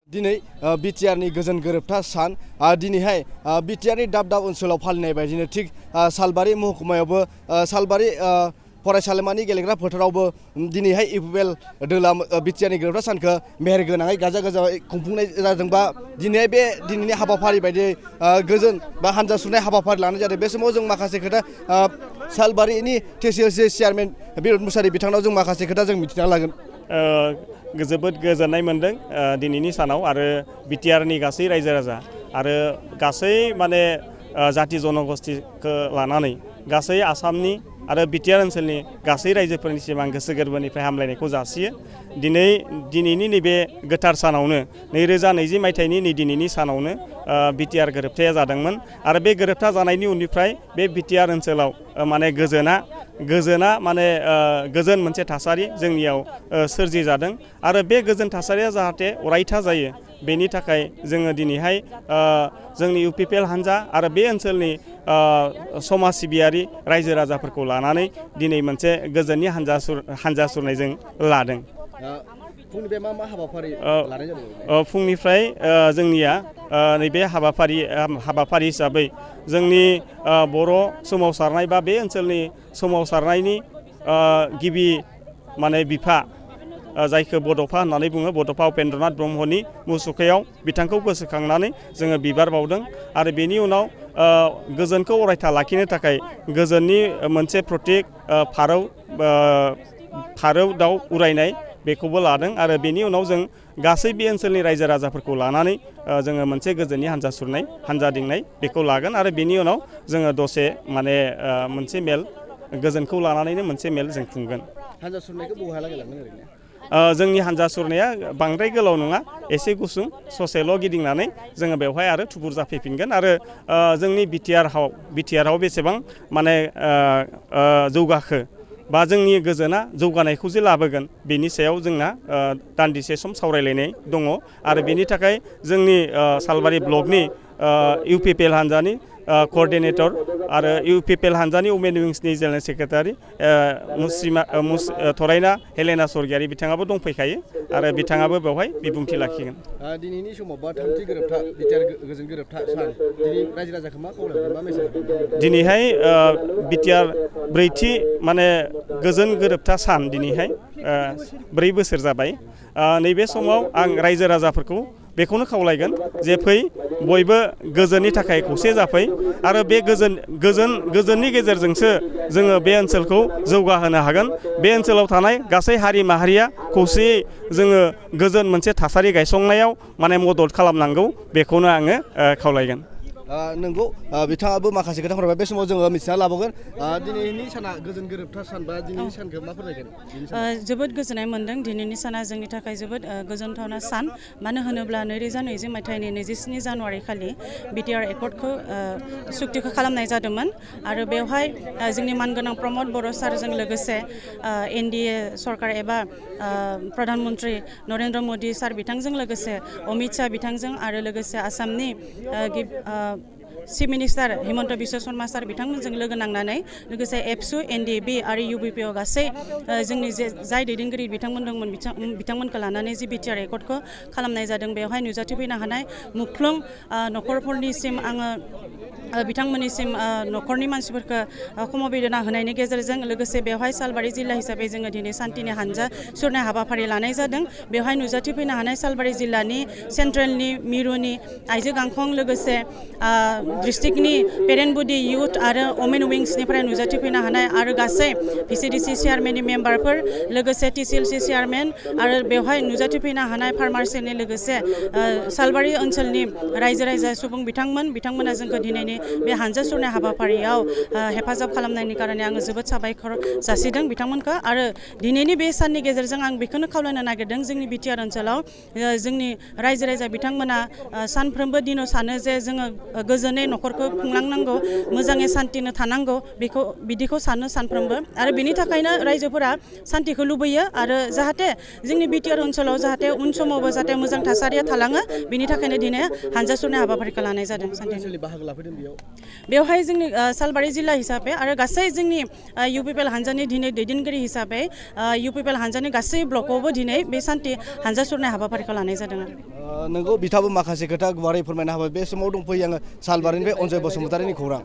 दिनै बिटिआरनि गोजोन गोरोबथा सान दिनैहाय बिटिआरनि दाब दाब ओनसोलाव फालिनाय बायदिनो थिग सालबारि महकुमायावबो सालबारि फरायसालिमानि गेलेग्रा फोथारावबो दिनैहाय इउपिपिएल दोला बिटिआरनि गोरोबथा सानखौ मेहेरगोनाङै गाजा गोमजायै खुंफुंनाय जादों बा दिनैहाय बे दिनैनि हाबाफारि बायदियै गोजोन बा हानजा सुरनाय हाबाफारि लानाय जादों। बे समाव जों माखासे खोथा सालबारिनि टिसिएलसि चेयारमेन बिरद मुसाहारि बिथांनाव जों माखासे खोथा जों मिथिना लागोन। जोबोद गोजोननाय मोनदों दिनैनि सानाव आरो बिटिआरनि गासै रायजो राजा आरो गासै माने जाति जनगोष्ठीखौ लानानै गासै आसामनि आरो बिटिआर ओनसोलनि गासै रायजोफोरनिसिम आं गोसो गोरबोनिफ्राय हामलायनायखौ जासियो। दिनैनि नैबे गोथार सानावनो 2020 मायथाइनि दिनैनि सानावनो बिटिआर गोरोबथाया जादोंमोन आरो बे गोरोबथा जानायनि उननिफ्राय बे बिटिआर ओनसोलाव माने गोजोना माने गोजोन मोनसे थासारि जोंनियाव सोरजि जादों आरो बे गोजोन थासारिया जाहाथे अरायथा जायो बेनि थाखाय जोङो दिनैहाय जोंनि इउपिपिएल हानजा आरो बे ओनसोलनि समाज सिबियारि रायजो राजाफोरखौ लानानै दिनै मोनसे गोजोननि हानजा सुरनाय जों लादों। फुंनिफ्राय मा हाबाफारि लानाय जादों? फुंनिफ्राय जोंनिया नैबे हाबाफारि हिसाबै जोंनि बर' सोमावसारनाय बा बे ओनसोलनि सोमावसारनायनि गिबि माने बिफा जायखौ बड'फा होननानै बुङो, बड'फा उपेन्द्रनाथ ब्रह्मनि मुसुखायाव बिथांखौ गोसोखांनानै जोङो बिबार बावदों आरो बेनि उनाव गोजोनखौ अरायथा लाखिनो थाखाय गोजोननि मोनसे प्रतीक फारौ दाउ उरायनाय बेखौबो लादों आरो बेनि उनाव जों गासै बे ओनसोलनि रायजो राजाफोरखौ लानानै जोङो मोनसे गोजोननि हानजा सुरनाय हानजा दिंनाय बेखौ लागोन आरो बेनि उनाव जोङो दसे माने मोनसे मेल गोजोनखौ लानानैनो मोनसे मेल जों खुंगोन। हानजा सुरनायखौ बहालागै लांगोन ओरैनो? जोंनि हानजा सुरनाया बांद्राय गोलाव नङा, एसे गुसुं ससेल' गिदिंनानै जोङो बेवहाय आरो थुबुर जाफैफिनगोन आरो जोंनि बिटिआरआव बेसेबां माने जौगाखो बा जोंनि गोजोना जौगानायखौ जे लाबोगोन बेनि सायाव जोंना दान्दिसे सम सावरायलायनाय दङ आरो बेनि थाखाय जोंनि सालबारि ब्लकनि इउपिपिएल हानजानि कअर्डिनेटर आरो इउपिपिएल हानजानि वुमेन विंसनि जेनेरेल सेक्रेटारि थरायना हेलेना स्वर्गियारि बिथाङाबो दंफैखायो आरो बिथाङाबो बेवहाय बिबुंथि लाखिगोन। दिनैनि समाव बा थामथि गोरोबथा बिटिआर गोजोन गोरोबथा सान दिनै रायजो राजाखौ मा खावलायगोन, मा मेसेज होगोन? दिनैहाय बिटिआर ब्रैथि माने गोजोन गोरोबथा सान दिनैहाय 4 बोसोर जाबाय। नैबे समाव आं रायजो राजाफोरखौ बेखौनो खावलायगोन जे फै बयबो गोजोननि थाखाय खौसे जाफै आरो बे गोजोननि गेजेरजोंसो जोङो बे ओनसोलखौ जौगाहोनो हागोन। बे ओनसोलाव थानाय गासै हारि माहारिया खौसेयै जोङो गोजोन मोनसे थासारि गायसंनायाव माने मदद खालामनांगौ बेखौनो आङो खावलायगोन। नंगौ, बिथाङाबो माखासे खोथा फोरमायबाय। बे समाव जोङो मिथिना लाबावगोन दिनैनि साना गोजोन गोरोबथा सान बा दिनैनि सानखौ मा फोरमायगोन? जोबोद गोजोननाय मोन्दों। दिनैनि साना जोंनि थाखाय जोबोद गोजोनथावना सान, मानो होनोब्ला 2020 मायथाइनि 27 जानुवारि खालि बिटिआर एकर्डखौ सुक्तिखौ खालामनाय जादोंमोन आरो बेवहाय जोंनि मानगोनां प्रमद बर' सारजों लोगोसे एनडिए सरकार एबा प्रधान मन्त्रि नरेन्द्र मदि सार बिथांजों लोगोसे अमित शाह बिथांजों आरो लोगोसे आसामनि चिफ मिनिस्टार हिमन्त बिश्व शर्मा सार बिथांमोनजों लोगो नांनानै लोगोसे एबसु एनडिएबि आरो इउबिपिअ गासै जोंनि जाय दैदेनगिरि बिथांमोन दंमोन बिथांमोनखौ लानानै जि बिटिआर एकर्डखौ खालामनाय जादों। बेवहाय नुजाथिफैनो हानाय मुख्लं न'खरफोरनिसिम आङो बिथांमोननिसिम न'खरनि मानसिफोरखौ खमबिदना होनायनि गेजेरजों लोगोसे बेवहाय सालबारि जिल्ला हिसाबै जोङो दिनै सान्थिनि हानजा सुरनाय हाबाफारि लानाय जादों। बेवहाय नुजाथिफैनो हानाय सालबारि जिल्लानि सेन्ट्रेलनि मिरुनि आइजो गांखं लोगोसे डिस्ट्रिक्टनि पेरेन्टबुदि इउथ आरो वमेन विंसनिफ्राय नुजाथिफैनो हानाय आरो गासै भिसिडिसि चेयारमेननि मेम्बारफोर लोगोसे टिसिएलसि चेयारमेन आरो बेवहाय नुजाथिफैनो हानाय फार्मारसेलनि लोगोसे सालबारि ओनसोलनि रायजो राजा सुबुं बिथांमोना जोंखौ दिनैनि बे हानजा सुरनाय हाबाफारियाव हेफाजाब खालामनायनि कारणे आङो जोबोद साबायखर जासिदों बिथांमोनखौ आरो दिनैनि बे साननि गेजेरजों आं बेखौनो खावलायनो नागिरदों जोंनि बिटिआर ओनसोलाव जोंनि रायजो राजा बिथांमोना सानफ्रोमबो दिनाव सानो जे जोङो गोजोनै न'खरखौ खुंलांनांगौ मोजाङै सान्थिनो थानांगौ बिदिखौ सानो सानफ्रोमबो आरो बिनि थाखायनो रायजोफोरा सान्थिखौ लुबैयो आरो जाहाथे जोंनि बिटिआर ओनसोलाव जाहाथे उन समावबो जाहाथे मोजां थासारिया थालाङो बिनि थाखायनो दिनै हानजा सुरनाय हाबाफारिखौ लानाय जादों बेवहाय जोंनि सालबारि जिल्ला हिसाबै आरो गासै जोंनि इउपिपिएल हानजानि दिनै दैदेनगिरि हिसाबै इउपिपिएल हानजानि गासै ब्लकआवबो दिनै बे सान्थि हानजा सुरनाय हाबाफारिखौ लानाय जादों नोंगौ बिथाङाबो माखासे खोथा गुवारै फोरमायना होबाय बे समाव दंफैयो आङो सालबारिनिफ्राय अनजय बसुमतारिनि खौरां।